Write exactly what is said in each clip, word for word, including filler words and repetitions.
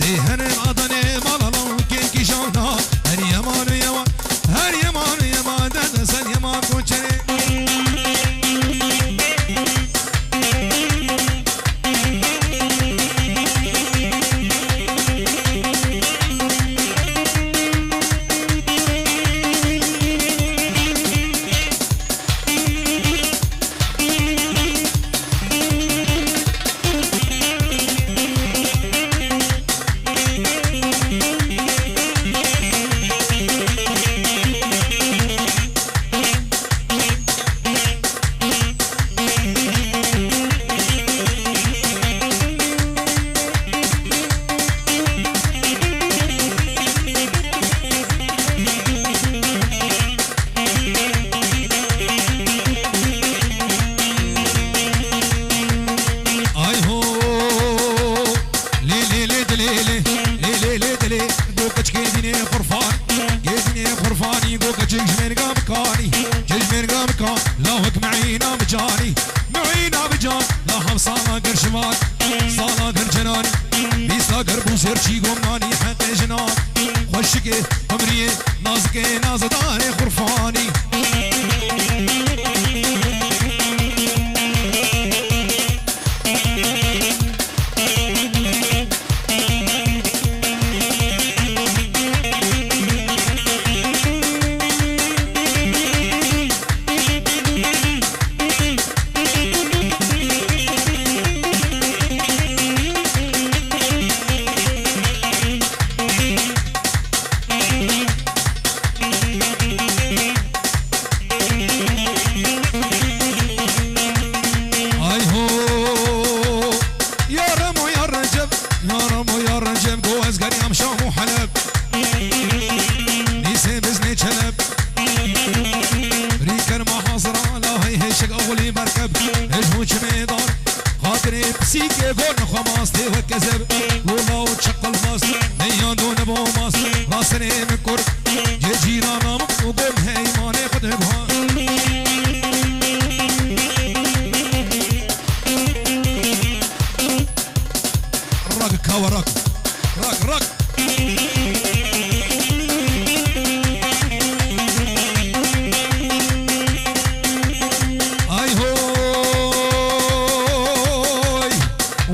Ê herin adanê malalo kêkî jana, her yeman û yeman, her yeman û yeman, dede ser yeman goçerê. Ay ho, lê lê lê dilê lê, lê lê lê dilê. Go keçikê dînê qurfan, gê dînê qurfanî, go keçik ji mêrga bikanî, ji mêrga bikan, lawik meîna bicanî, meîna bican, la hevsala ger şivan, sala ger cenanî, bîsta ger bû ser çî gomnanî, heqê jinan, xweşikê, qimriyê, nazikê, nazedarê qurfanî. Ay ho, ya Remo ya Recep, ya Remo ya Recep, go ez geriyam Şam û Heleb. Nîsê biznê çeleb. Rîker ma hazira, la hey heşik oxlî berkeb. Hej hû çimê dar. Xatirê pisîkê gon xwe mastê wek kezeb. Lola û çeqil mast, meyan do nebo mast. Rasenê min kur, cê cîrana min û gom heymanê xwe dibha. Rak kawa rak. Rak rak. Ay hoy,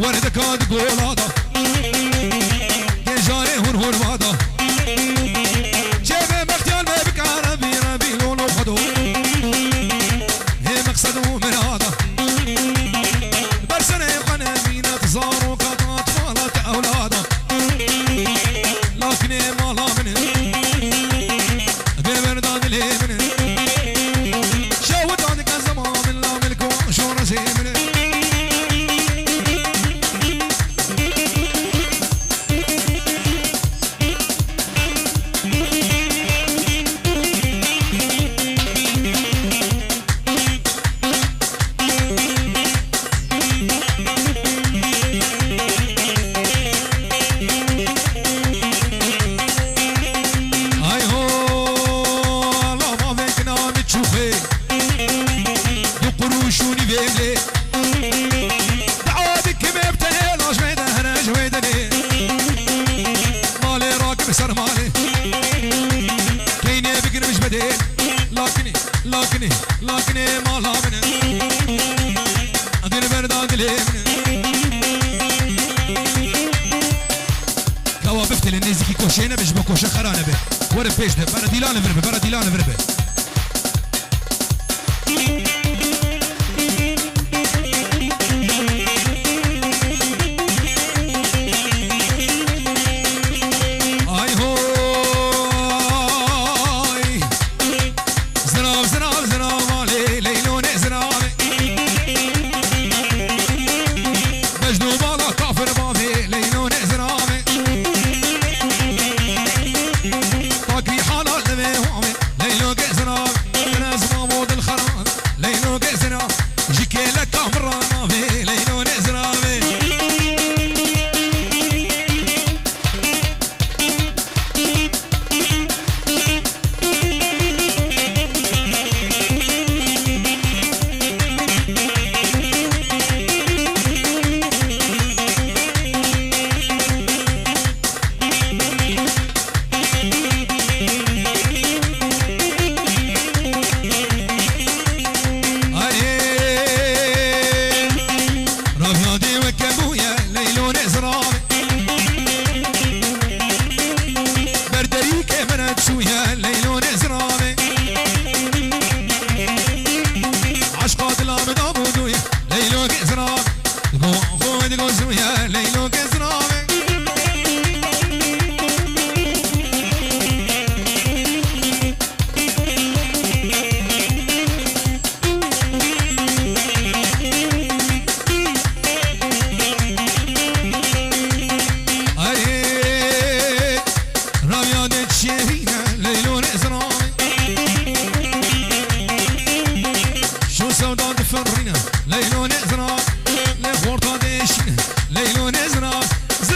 werdeka di gola da, gejarê hûr hûr vada. Çêbe bextiyar me bikare bîre bîlon û xwedo. Hê meqsed û mirada. Ber serê xwe nemîne, tu zaroka, tu atfala, tu ewlada. Lakinê mala min e. Bê berda dilê min e. Şewita dike zema min, la milk û aşo rezê min e. Ay ho, la mavekina mi çuxê. Du quruşûnî vêlê. Dua dikim ê bi tenê, laj wê de here ji wê denê. Malê rakim ser malê. Keynê bigirim ji bedê. Lakinê, lakinê, lakinê mala min e. Dilber da dilê min e. Kawa biftilin nêzîkî koşê nebe, ji bo koşe xera nebe. Were pêş de, bere dîlan vir be, bere dîlan vir be. Ay hoy. Zirav, zirav, zirav, alê, leylonê ziravê. Mecnû bala kafir bavê, leylonê ziravê. Pakî halal divê wavê, leylokê ziravê. Dine ziravo dil xeravê,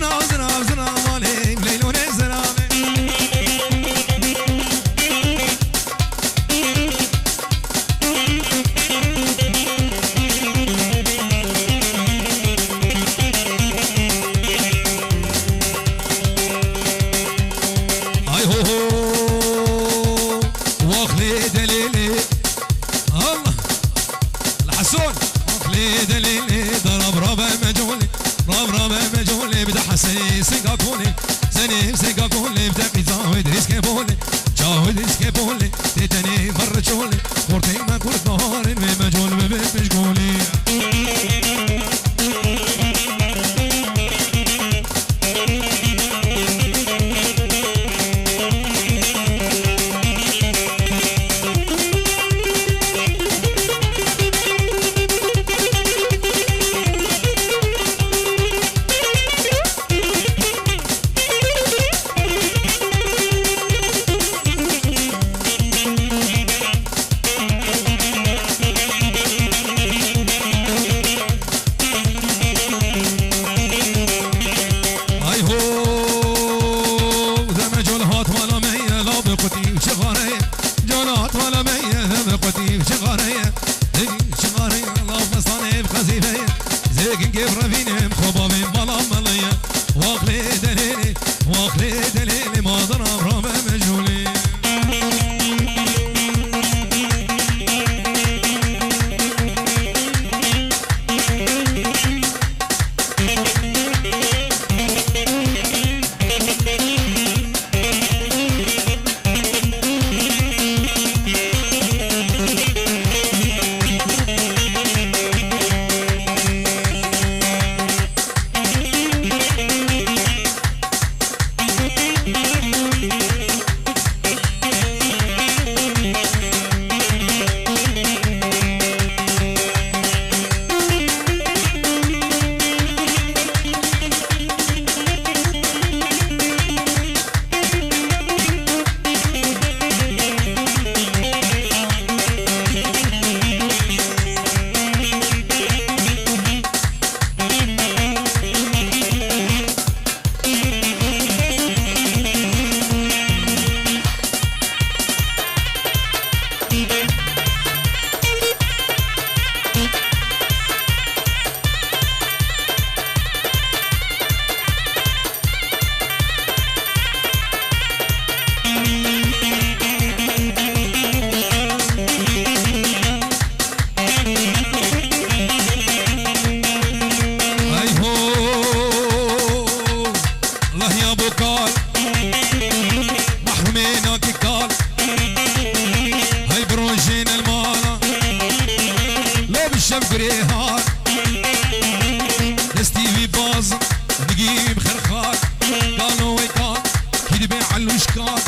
Zina, zina, zina, malê, leylonê zina. Ay ho ho. Wax lê delê lê. Allah. Li Heson. Wax lê delê lê. Da rab rabe mecolê. Rab rabe mecolê. Bi de Hesenê singa kolê. Senê singa kolê. Bi de qîza wê dirîske bolê. Ça wê dirîske bolê. Tê tenê merre çolê. Xortê me kurt naharên wê mecol bibe pişkolê. Ay ho, deme col hat mala me ye, la bi qutî û çixare ye. Col hat mala me ye, deme qutî û çixare ye. Ê, çixare ye, la bi mestanê bi qezîbe ye. Zêgin gê bi revînim, xo bavê mala mele ye. Wax lê delêlê, wax lê delêlê, ma dana rabe mecûlê. Ay ho, Allah ya bo kal, mahrumê nakî kal. Hay bi rojên el mala, lo bi şev gurê har. Destî wî baz, digî wî bi xerxar. Kalo wê kal, kî dibe elûş kal.